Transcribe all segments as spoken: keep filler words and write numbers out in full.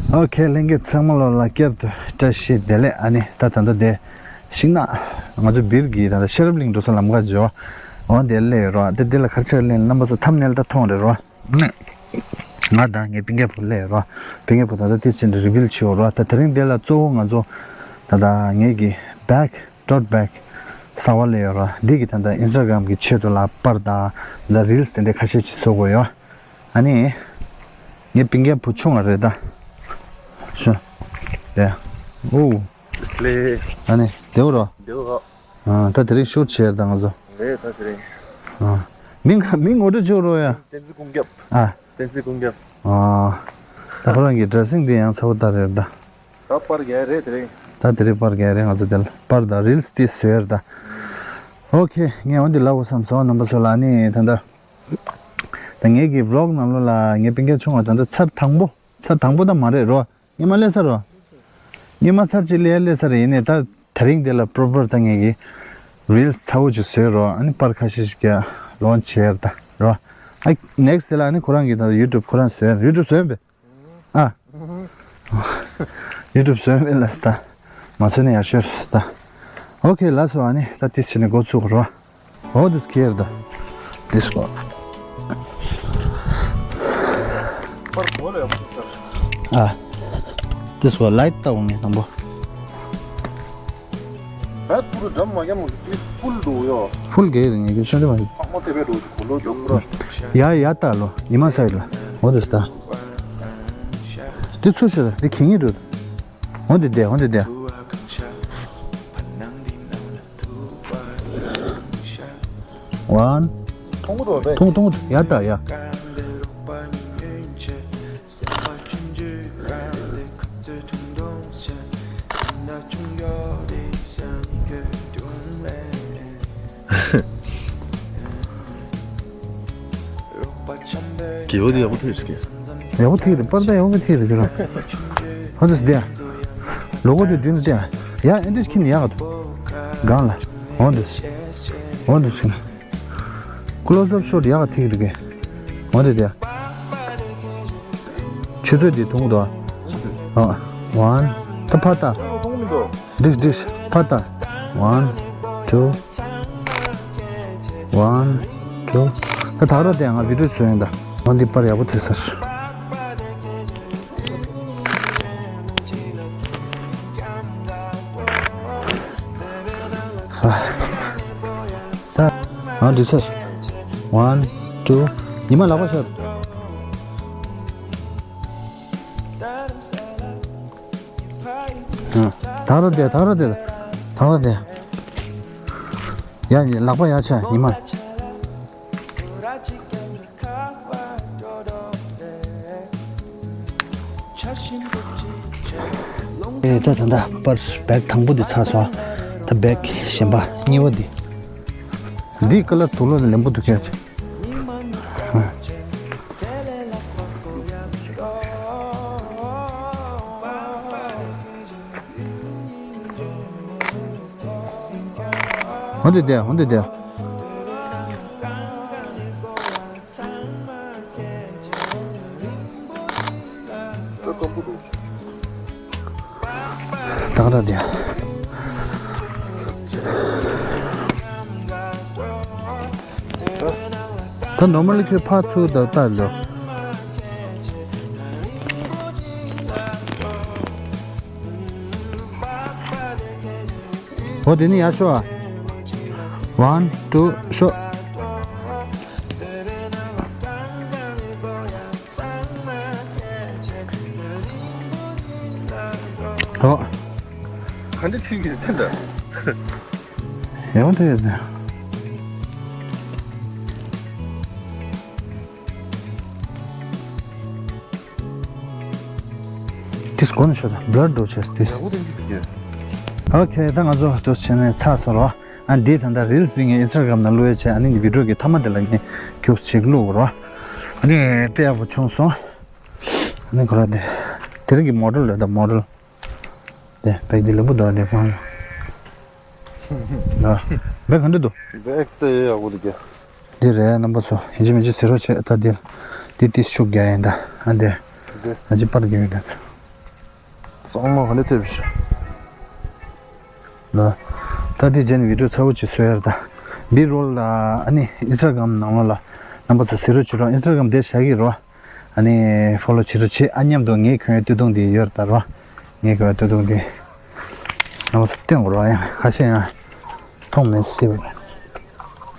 ཨོ་ཁེ། ལྷན་རྒྱས་ཚང་མ་ལོ་ལ་བསྐྱར་དུ་བཀྲ་ཤིས་བདེ་ལེགས། ཨ་ནི་ད་ད་ལྟ་དེ་ཤིང་ནགས་ང་ཚོ་སྦིར་གྱི་ད་ལྟ་ཤེས་རབ་གླིང་འགྲོ་ས་ལམ་ཁ་འཇོ་འོ་དེ་སླེབས་ཡོད་རོ། དེ་དེ་ལ་གར་ཆར་ལེན་རྣམ་པ་ཚོ་ཐམ་ནེལ་ད་མཐོང་རེད་རོ། ང་དང་ངའི་སྤུན་ཀྱག་བུ་སླེབས་རོ། སྤུན་ཀྱག་བུ་ད་ལྟ་དེ་ཕྱིན་དུ་རི་བིལ་བྱེད་འོ་རོ། ད་དེ་རིང་དེ་ལ་གཙོ་བོ་ང་ཚོ་ད་ལྟ་ངེད་ཀྱི་བེག་ཊོཊ་བེག་གསར་བ་སླེབས་ཡོད་རོ། འདི་གི་ད་ལྟ་ཨིན་སི་ཊ་གྷ་རམ་གི་ཆེད་དུ་ལ་པར་དང་ད་རིལ་སི་དེ་འདྲ་ཁ་ཤས་ཅིག་བཟོ་དགོས་ཡོད། ཨ་ནི། ངའི་སྤུན་ཀྱག་བུ་ཆུང་བ་རེད་ད། ཤོ། དེ། ཨོ། ལེ། ཨ་ནི་དེའུ་རོ། དེའུ་རོ། ཨ་ད་དེ་རིང་ཤུར་བྱས་ད་ང་ཚོ། ལེ་ད་དེ་རིང་། ཨ། མིང་ག་མིང་ངོ་སྤྲོད་བྱེད་རོགས་ཡ། བསྟན་འཛིན་ཀུན་ཁྱབ། ཨ། བསྟན་འཛིན་ཀུན་ཁྱབ། ཨ། ད་ཁོ་རང་གི་ཌེ་རེ་སིང་དེ་ཡང་ཚ་བོ་ད་རེད་ད། ད་པར་རྒྱག་རེད་དེ་རིང་། ད་དེ་རིང་པར་རྒྱག་རེད། ང་ཚོ་དེ་ལ་པར་དང་རིལ་སི་དེ་བཟོས་རེད་ད། ཨོ་ཁེ། ངས་འོ་འདི་ལབ་དགོས་བསམ་སོང་རྣམ་པ་ཚོ་ལ། ཨ་ནི་ད་ལྟ་ད་ངེད་ཀྱི་བི་ལོག་ནང་ལོགས་ལ་ངའི་སྤུན་ཀྱག་ཆུང་བ་ད་ལྟ་ཚར་དང་པོ་ཚར་དང་པོ་ད་མ་རེད་རོ། སྔོན་མ་སླེབས་ཚར་རོ། སྔོན་མ་ཚར་གཅིག་སླེབས་སླེབས་ཚར་རེད། ཡིན་ནའི་ད་དེ་རིང་འདི་ལ་པོ་རོ་པར་ད་ངེད་ཀྱི་རིལ་སི་ཚ་བོ་ཅིག་བཟོས་རོ། ཨ་ནི་པར་ཁ་ཤས་ཤིག་རྒྱག་ལོན་ཆི་བྱས་རེད་ད་རོ། ཨ་ནེག་སི་དེ་ལ་ཨ་ནི་ཁོ་རང་གི་ད་ཡུ་ཊུབ་ཁོ་རང་བཟོས། ཡུ་ཊུབ་བཟོས་པས། ཨ། ཡུ་ཊུབ་བཟོས་མེད་ལ་སི་ད། མ་བཟོས་ན་ཡག་ཤོས་རེད་ད། ཨོ་ཁེ་ལགས་སོ། ཨ་ནི་ད་དེ་བྱས་ནས་འགོ་ཚུགས་རོ། ཨོ་དུ་ཁེར་ད། དེ་སྐོར། ཨ། དེ་སྐོར་ལའིཊ་ལྟ་འོང་ངས་དང་པོ། ད་ཐུར་འགྲམ་མ་ཡམ་ཕུལ་འགྲོ་ཡོ། ཕུལ་གེ་རེད་ངས་ཀྱི་ཤོན་ཏེ་མ་ཞིག་ཕག་མོ་དེ་བས་འགྲོ་གོ་ལོ་ཡོང་རོ། ཡ་ཡ་ལྟ་ལོ་ཉི་མ་སའི་ལ། ཨོ་དུ་སི་ད། འདི་ཚུར་ཤོད། འདི་གད་སྙིགས་འགྲོ། འོ་འདི་བསྡད། འོ་འདི་བསྡད། ཝན། ཐུང་ཐུང་ཡ་ད་ཡ། རྒྱལ་པོ་འདི་ཡག་པོ་ཐིག་རེད། ཡག་པོ་ཐིག་རེད། པར་ད་ཡག་པོ་ཐིག་རེད་ཁྱོད་རང་། ཧོ་དུ་སྡེ། ལོ་གོ་དུ་དུན་སྡེ། ཡ་ཨེ་འདྲ་ཁྱིམ་ཡག་ག་དུ། གང་ལ། འོ་འདུ། འོ་འདུ་ཕྱིན། ཀློ་སབ་ཤོཊ་ཡག་ག་ཐིག་རེད་གི། འོ་དེ་དེ། ཆུ་ཚོད་འདི་ཐུང་དོ། ཨ། ཝན། ད་ཕ་ད། འགྲིག་འགྲིག་ཕ་ད། ཝན། ཊུ། ཝན། ཊུ། ད་ད་ར་དེ་ང་བི་ཌིའོ་བཟོས་ཡིན་ད། ང་འདི་པར་ཡག་པོ་ཐེབས་ཚར། ཨ། ཨ་འགྲིག་ཚར། ཝན། ཊུ། ཉི་མ་ལག་པ་ཤོར། ད་ར་དེ་ད་ར་དེ་ད་ར་དེ། ཡ་ཡ་ལག་པ་ཡ་ཆ་ཉི་མ། ཨེ་ད་ད་ད་པར་བེག་དང་པོ་དེ་ཚར་སོང་། ད་བེག་གཞན་པ་གཉིས་པ་འདི། འདི་ཀ་ལར་དུག་ལོག་ནས་ལེན་པོ་འདུག་ཁྱེད། འོ་དེ་དེ་འོ་དེ་དེ། ད་ག་ར་དེ། ད་ནོར་མལ་ཁྱོད་ཕར་ཚུར་ད་ལྟ་ལོ། འོ་དེ་ནི་ཡར་ཤོག་ཨ། ཝན། ཊུ། ཤོག་ཨོ། ག་འདྲ་ཐིག་གི་དེ་འདྲ། ཡང་དེ་ཡོད་ནས། ཏིས་གོ་ནས་ཤོད་དང་། བླར་འགྲོ་བྱས་ཏིས། ཡག་པོ་དེ་འདྲ་ཡོད། ཨོ་ཁེ། ད་ང་ཚོ་ཏོ་བྱས་ནས་ཚར་སོང་རོ། ཨ་འདི་ད་ལྟ་རིལ་སི་ངའི་ཨིན་སི་ཊ་གྷ་རམ་ནང་བླུག་ཡས་བྱས། ཨ་ནི་བི་ཌིའོ་གི་མཐའ་མ་དེ་ལ་ངས་ཁྱུག་ཅིག་བླུག་རོ། ཨ་ནི་དཔེ་ཡག་པོ་བྱུང་སོང་། ཨ་ནི་ཁོ་ར་དེ། དེ་རིང་གི་མོ་ཌེལ་རེད་ད་མོ་ཌེལ། དེ་བེག་དེ་ལེན་པོ་འདུག་དེ་ཕང་། ད་བེག་ག་འདྲ་འདུག་བེག་དེ་ཡག་པོ་འདུག་ག་འདི་རེད་རྣམ་པ་ཚོ། ཡིན་གཅིག་མིན་གཅིག་ཟེར་རོགས་བྱེད། ད་འདི་འདི་ཏིས་ཤུགས་རྒྱག་ཡིན་ད། ཨ་འདི་འདི་ཨ་ཅི་པར་རྒྱག་ཡོད་ད། གཙང་མ་ག་ནས་ཐེབས་ཤག་ལ། ད་དེ་རྗེས་ནས་བི་ཌིའོ་ཚ་བོ་ཅིག་བཟོ་ཡར་ད། འབི་རོལ་ལ་ཨ་ནི་ཨིན་སི་ཊ་གྷ་རམ་ནང་ལོགས་ལ་རྣམ་པ་ཚོ་གཟིགས་རོགས་བྱེད་རོགས། ཨིན་སི་ཊ་གྷ་རམ་དེ་བཞག་གི་རོགས། ཨ་ནི་ཕོ་ལོ་བྱེད་རོགས་བྱེད། ཨ་མཉམ་དུ་ངའི་གོན་ཡ་སྟོད་ཐུང་དེ་ཡོད་རེད་ད་རོགས། ངའི་གོན་ཡ་སྟོད་ཐུང་དེ་རྣམ་པ་ཚོ་སྟོན་དགོས་རོགས། ཡང་ཁ་ཤས་ཡང་མཐོང་མེད་སྲིད་པ་རེད།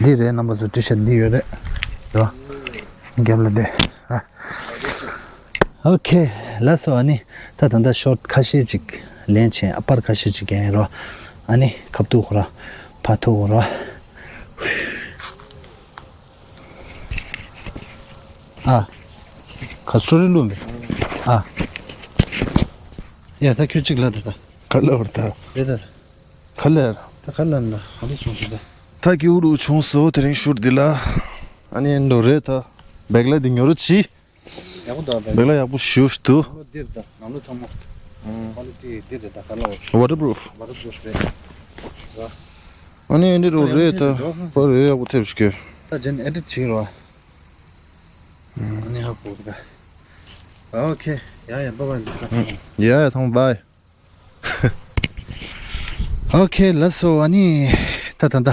འདི་རེད། རྣམ་པ་ཚོ་ཊི་ཤར་ཊི་འདི་ཡོད་རེད་རོགས། རྒྱབ་ལ་བསྡད། ཨ། ཨོ་ཁེ། ལགས་སོ། ཨ་ནི་ད་ད་ལྟ་ཤོཊ་ཁ་ཤས་ཅིག་ལེན་བྱས། ཨ། པར་ཁ་ཤས་ཅིག་རྒྱག་ཡིན་རོགས། ཨ་ནི་ཁ་ཐུག་ཁོ་ར་ཕར་ཐུག་ཁོ་ར། ཨ། ཁ་སོ་རི་ལུམ་བི། ཨ། ཡ་ད་ཁྱོད་ཅིག་ལ་ད་ད། ག་ལ་བར་ད། རེད་ད། ག་ལ་ཡར། ད་ག་ལ་ན་ག་ལ་བྱུང་ཞིག་ད། ད་ཀྱི་འུ་རུ་བྱུང་སོ་དེ་རིང་ཤུར་འདི་ལ། ཨ་ནི་འགྲོ་རེད་ད། བེག་ལ་འདི་ཉོ་རོགས་གྱིས། ཡག་པོ་འདུག་བེག་ལ་ཡག་པོ་ཞུ་འདུག་ནང་ལོགས་འདིར་ད་ནང་ལོགས་ཚང་མ། ཀོ་ལི་ཊི་འདིར་རེད་ད། ག་ལ་བ། ཝ་ཊར་པུ་རུཕ། ཝ་ཊར་པུ་རུཕ་རེད། ར། ཨ་ནི་འདི་རུ་རེད་ད། པར་རེད། ཡག་པོ་ཐེབས་ཤིག་ད་ཇན་ཨེ་ཌིཊ་བྱེད་རོགས། ཨ་ནི་ཧ་གོ་གི་ད། ཨོ་ཁེ། ཡ་ཡ་བྷའི་བྷའི། ཡ་ཡ་ཐང་བྷའི། ཨོ་ཁེ། ལགས་སོ། ཨ་ནི་ད་ད་ད་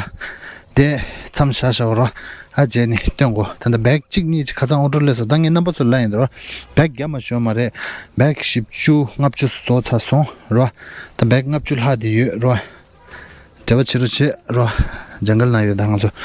དེ་མཚམས་བཞག་བཞག་རོགས། ཨ་རྗེས་ནས་སྟོན་གོ། ད་ད་བེག་གཅིག་གཉིས་ཅིག་ཁ་ཚང་ཨོ་ཌར་སླེབས་སོང་། ད་ངས་རྣམ་པ་ཚོ་ལ་ཡིན་ད་རོགས། བེག་རྒྱ་མ་ཤོར་མ་རེད། བེག་བཞི་བཅུ་ལྔ་བཅུ་བཟོ་ཚར་སོང་རོགས། ད་བེག་ལྔ་བཅུ་ལྷག་དེ་ཡོད་རོགས། འབྲེལ་བ་བྱེད་རོགས་བྱེད་རོགས། ཇང་གལ་ནང་ཡོད་ད་ང་ཚོ།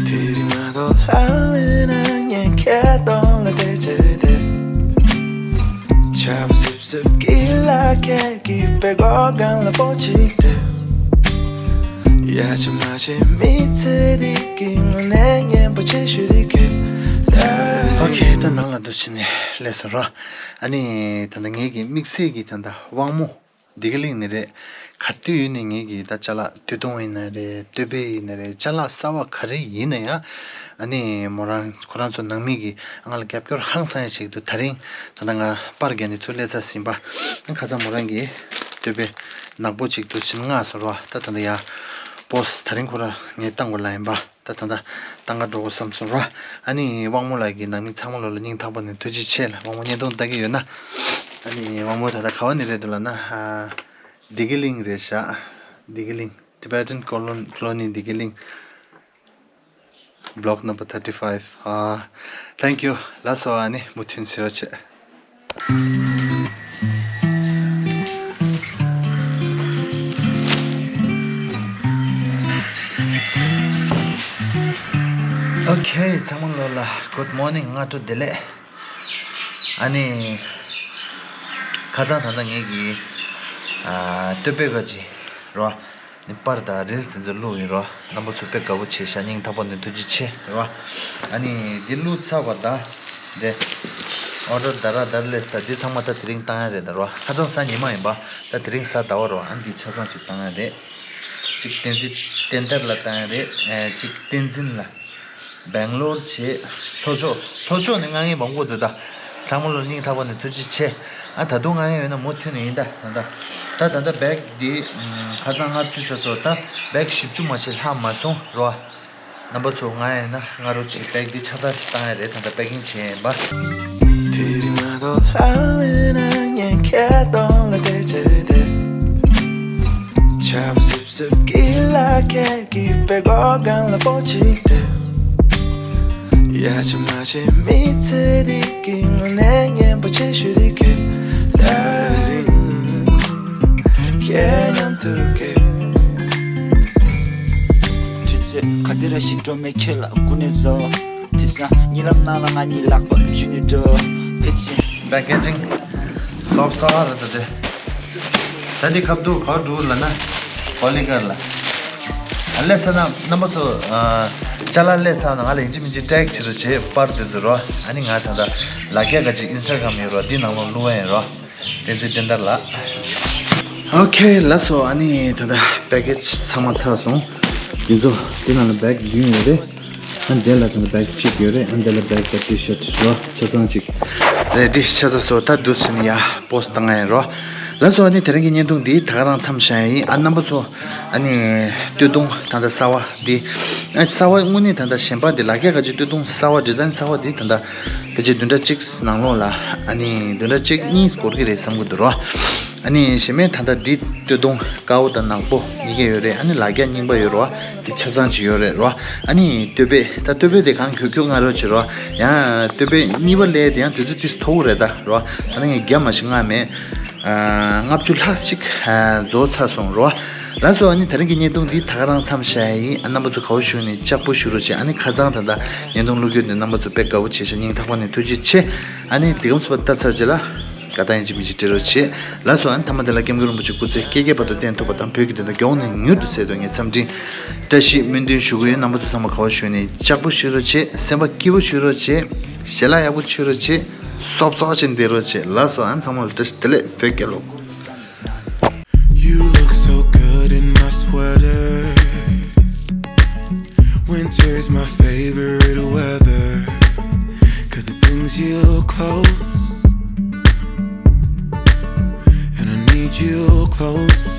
དེ་རིང་མ་གཏོགས་ལྷ་མེད་ན་ངས་ཁྱེད་གདོང་ལ་བལྟས་བྱས་བསྡད། ཆར་པ་སིབ་སིབ་ཀྱི་ལ་ཁད་ཀྱིས་པད་གོ་སྒང་ལ་སྤོ་ཅིག་སྤྲད། ཡ་ཆ་མ་ཆེ་མི་ཚེ་འདི་གི་དངོས་གནས་སྙན་པོ་ཆེ་ཤོས་འདི་གས། ཨོ་ཁེ། ད་ནང་ལ་འདུག་ཕྱིན་ནས་སླེབས་སོང་རོགས། ཨ་ནི་ད་ལྟ་ངེད་ཀྱི་དམིགས་བསལ་གྱི་ད་ལྟ་དབང་མོ་བདེ་སྐྱིད་གླིང་ནས་རེད། ག་དུས་ཡིན་ནའི་ངེད་ཀྱི་ད་ཅ་ལག་སྟོད་ཐུང་ཡིན་ན་རེད། སྟོད་ཕད་ཡིན་ན་རེད། ཅ་ལག་གསར་བ་ག་རེ་ཡིན་ན་ཡང་། ཨ་ནི་མོ་རང་ཁོ་རང་ཚོ་ནང་མི་གིས་ང་ལ་རྒྱབ་སྐྱོར་ཧང་སང་ཡ་བྱེད་ཀྱི་འདུག་ད་རིང་ད་ལྟ་ང་པར་རྒྱག་ནས་ཚུར་སླེབས་ཚར་ཟིན་པ། ཁ་སང་མོ་རང་གིས་སྟོད་ཕད་ནག་པོ་ཅིག་འདུག་ཕྱིན་མངགས་སོང་རོགས། ད་ད་ལྟ་ཡ་པོ་སི་ཊི་ད་རིང་ཁོ་རང་ངས་བཏང་དགོས་ལབ་ཡིན་པ། ད་ད་ད་ལྟ་ག་འགྲོ་དགོས་བསམ་སོང་རོགས། ཨ་ནི་དབང་མོ་ལགས་ཀྱི་ནང་མི་ཚང་མ་ལོ་ལ་སྙིང་ཐག་པ་ནས་ཐུགས་རྗེ་ཆེ་ལ། དབང་མོ་བརྙན་ཐུང་ལྟ་གི་ཡོད་ན། ཨ་ནི་དབང་མོ་ད་ལྟ་ག་བ་ནས་རེད་འདུག་ལབ་ན། ཨ། བདེ་སྐྱིད་གླིང་རེད་ཤག་བདེ་སྐྱིད་གླིང་། Tibetan Colon- Colony བདེ་སྐྱིད་གླིང་། Block number thirty five. ཨ། Thank you. ལགས་སོ། ཨ་ནི་མུ་མཐུད་གཟིགས་རོགས་བྱེད། ཨོ་ཁེ། ཚང་མ་ལོ་ལ་Good morning. སྔ་དྲོ་བདེ་ལེགས། ཨ་ནི་ཁ་སང་ད་ལྟ་ངེད་ཀྱིས་ཨ་སྟོད་ཕད་ག་ཅིག་རོ། ནི་པར་དང་རིལ་ཙི་ཙི་བླུགས་ཡིན་རོ། རྣམ་པ་ཚོ་དཔེ་དགའ་པོ་བྱས་ཤག་སྙིང་ཐག་པ་ནས་ཐུགས་རྗེ་ཆེ་རོ། ཨ་ནི་འདི་བླུགས་ཚར་བ་ད་འདི་ཨོ་ཌར་ད་ར་ད་ར་སླེབས་ད། འདི་ཚང་མ་ད་དེ་རིང་བཏང་ཡ་རེད་ད་རོ། ཁ་སང་གཟའ་ཉི་མ་ཡིན་པ། ད་དེ་རིང་གཟའ་ཟླ་བ་རོ། ཨ་ནི་འདི་ཆ་ཚང་ཅིག་བཏང་ཡ་རེད། གཅིག་བསྟན་འཛིན་བསྟན་དར་ལ་བཏང་ཡ་རེད། ཨེ་གཅིག་བསྟན་འཛིན་ལ། སྦེང་ལོར་བྱས། ལྷོ་ཕྱོགས། ལྷོ་ཕྱོགས་ནས་མངགས་མཁན་མང་པོ་འདུག་ད། ཚང་མ་ལོ་སྙིང་ཐག་པ་ནས་ཐུགས་རྗེ་ཆེ། ཨ་ད་དུང་མངགས་མཁན་ཡོད་ན་མུ་མཐུད་ནས་ཡིན་ད། ད་ད་ད་ད་བེག་འདི་ཁ་སང་ལྔ་བཅུ་ཤོར་སོང་། ད་བེག་བཞི་བཅུ་མ་ཕྱིན་ལྷག་མ་སོང་རོ། རྣམ་པ་ཚོ་མངགས་ཡིན་ན་མངགས་རོགས་གྱིས། བེག་འདི་ཆ་ཚང་ཞིག་བཏང་ཡ་རེད། ད་ད་པེ་ཀིང་བྱས་ཡིན་པ། དེ་རིང་མ་གཏོགས་ལྷ་མེད་ན་ངས་ཁྱེད་གདོང་ལ་བལྟས་བྱས་བསྡད། ཆར་པ་སིབ་སིབ་ཀྱི་ལ་ཁད་ཀྱིས་པད་གོ་སྒང་ལ་སྤོ་ཅིག་སྤྲད། ཡ་ཆ་མ་ཆེ་མི་ཚེ་འདི་གི་དངོས་གནས་སྙན་པོ་ཆེ་ཤོས་འདི་གས། ད་རིང་ཁྱེད་མཉམ་དུ་གས། དུས་ཚོད་ག་དེ་ར་ཞིག་འགྲོ་མེད་ཁྱེད་ལ་སྐུ་ནས་བཟོ། དེང་སང་གཉིད་ལམ་ནང་ལ་ང་གཉིས་ལག་པ་འཇུས་ནས་འགྲོ། ཕལ་ཆེར། Packaging སོབ་སོབ་རེད་ད་དེ། ད་འདི་ཁ་བསྡུ་ག་འགྲོ་ལབ་ན་ཧོ་ལི་གར་ལ། ཨ་སླེབས་ཚར་ན་རྣམ་པ་ཚོ། ཨ་ཅ་ལག་སླེབས་ཚར་ན་ང་ལ་ཡིན་གཅིག་མིན་གཅིག་ཊེག་བྱེད་རོགས་བྱེད། པར་དེ་ཚོ་རོ། ཨ་ནི་ང་ད་ལྟ་ལ་རྒྱ་ག་ཅིག་ཨིན་སི་ཊ་གྷ་རམ་ཡོད་རོ། འདི་ནང་ལོགས་བླུག་ཡ་ཡིན་རོ། བསྟན་འཛིན་བསྟན་དར་ལགས། ཨོ་ཁེ་ལགས་སོ། ཨ་ནི་ད་ལྟ་པེ་ཀེ་ཇི་ཚང་མ་ཚར་སོང་། འདི་ཚོ་འདི་ནང་ལ་བེག་བདུན་ཡོད་རེད། ཨ་འདི་ལ་དང་བེག་གཅིག་ཡོད་རེད། ཨ་འདི་ལ་བེག་དང་ཊི་ཤར་ཊི་རོ་ཆ་ཚང་གཅིག་རེད། འདི་ཆ་ཚང་བཟོ་ད་འདུག་ཟེར་ནས་ཡ་པོ་སི་ཊི་བཏང་ཡ་ཡིན་རོ། ལགས་སོ། ཨ་ནི་དེ་རིང་གི་བརྙན་ཐུང་འདི་ད་ག་རང་མཚམས་བཞག་ཡིན། ཨ་རྣམ་པ་ཚོ་ཨ་ནི་སྟོད་ཐུང་ད་ལྟ་གསར་བ་འདི། ཨ་གསར་བ་དངོས་གནས་ད་ལྟ་གཞན་པ་འདི་ལག་ཁྱེར་ག་ཅིག་སྟོད་ཐུང་གསར་བ་ཌི་ཛའིན་གསར་བ་འདི་ད་ལྟ་ཕལ་ཆེར་བདུན་ཕྲག་གཅིག་ནང་ལོགས་ལ་ཨ་ནི་བདུན་ཕྲག་གཅིག་གཉིས་འགོར་གི་རེད་བསམ་གི་འདུག་རོ། ཨ་ནི་གཞན་མའི་ད་ལྟ་འདི་སྟོད་ཐུང་དཀར་པོ་དང་ནག་པོ་གཉིས་ཀ་ཡོད་རེད། ཨ་ནི་ལག་ཁྱེར་རྙིང་པ་ཡོད་རོ། འདི་ཆ་ཚང་ཅིག་ཡོད་རེད་རོ། ཨ་ནི་སྟོད་པས་ད་སྟོད་པས་དེ་གང་ཁྱོད་ཁྱོད་ང་རོ་ཅིག་རོ། ཡང་སྟོད་པས་གཉིས་པ་ལས་དེ་ཡང་དུས་ཚོད་ཏིས་མཐོ་བོ་རེད་ད་རོ། ད་ནི་ངས་རྒྱ་མ་ཞིག་ང་མེད། ལྔ་བཅུ་ལྷག་ཅིག་རྫོགས་ཚར་སོང་རོ། ལགས་སོ། ཨ་ནི་དེ་རིང་གི་བརྙན་ཐུང་འདི་ད་ག་རང་མཚམས་བཞག་ཡིན། ཨ་རྣམ་པ་ཚོ་དགའ་བོ་ཞུ་ནས་ལྕགས་པོ་ཞུ་རོགས་བྱེད། ཨ་ནི་ཁ་སང་ད་ལྟ་བརྙན་ཐུང་བླུགས་རྒྱུ་འདི་རྣམ་པ་ཚོ་དཔེ་དགའ་བོ་བྱས་ཤག་སྙིང་ཐག་པ་ནས་ཐུགས་རྗེ་ཆེ། ཨ་ནི་དེ་གམ་སུ་པ་ལྟ་ཚར་རྗེས་ལ་དགའ་ཐང་ཡིན་གཅིག་མིན་གཅིག་སྤྲད་རོགས་བྱེད། ལགས་སོ། ཨ་ནི་མཐའ་མ་དེ་ལ་སྐྱབས་མགོན་རིན་པོ་ཆེ་སྐུ་ཚེ་བསྐལ་བརྒྱའི་བར་དུ་བརྟན་ཐུབ་པ་དང་བོད་ཀྱི་བདེན་མཐའ་མགྱོགས་ནས་མྱུར་དུ་གསལ་དོན་ངེས་འཚམས་འཕྲིན་བཀྲ་ཤིས་སྨོན་འདུན་ཞུ་གི་ཡོད། རྣམ་པ་ཚོ་ཚང་མ་དགའ་བོ་ཞུ་ནས་ལྕགས་པོ་ཞུ་རོགས་བྱེད། སེམས་པ་སྐྱིད་པོ་ཞུ་རོགས་བྱེད། ཞལ་ལག་ཡག་པོ་མཆོད་རོགས་བྱེད། སོབ་སོབ་ཅིག་བསྡད་རོགས་བྱེད། ལགས་སོ། ཨ་ཚང་མ་ལ་བཀྲ་ཤིས་བདེ་ལེགས། བོད་རྒྱལ་ལོ། You look so good in my sweater. Winter is my favorite weather. Cause it brings you close. And I need you close.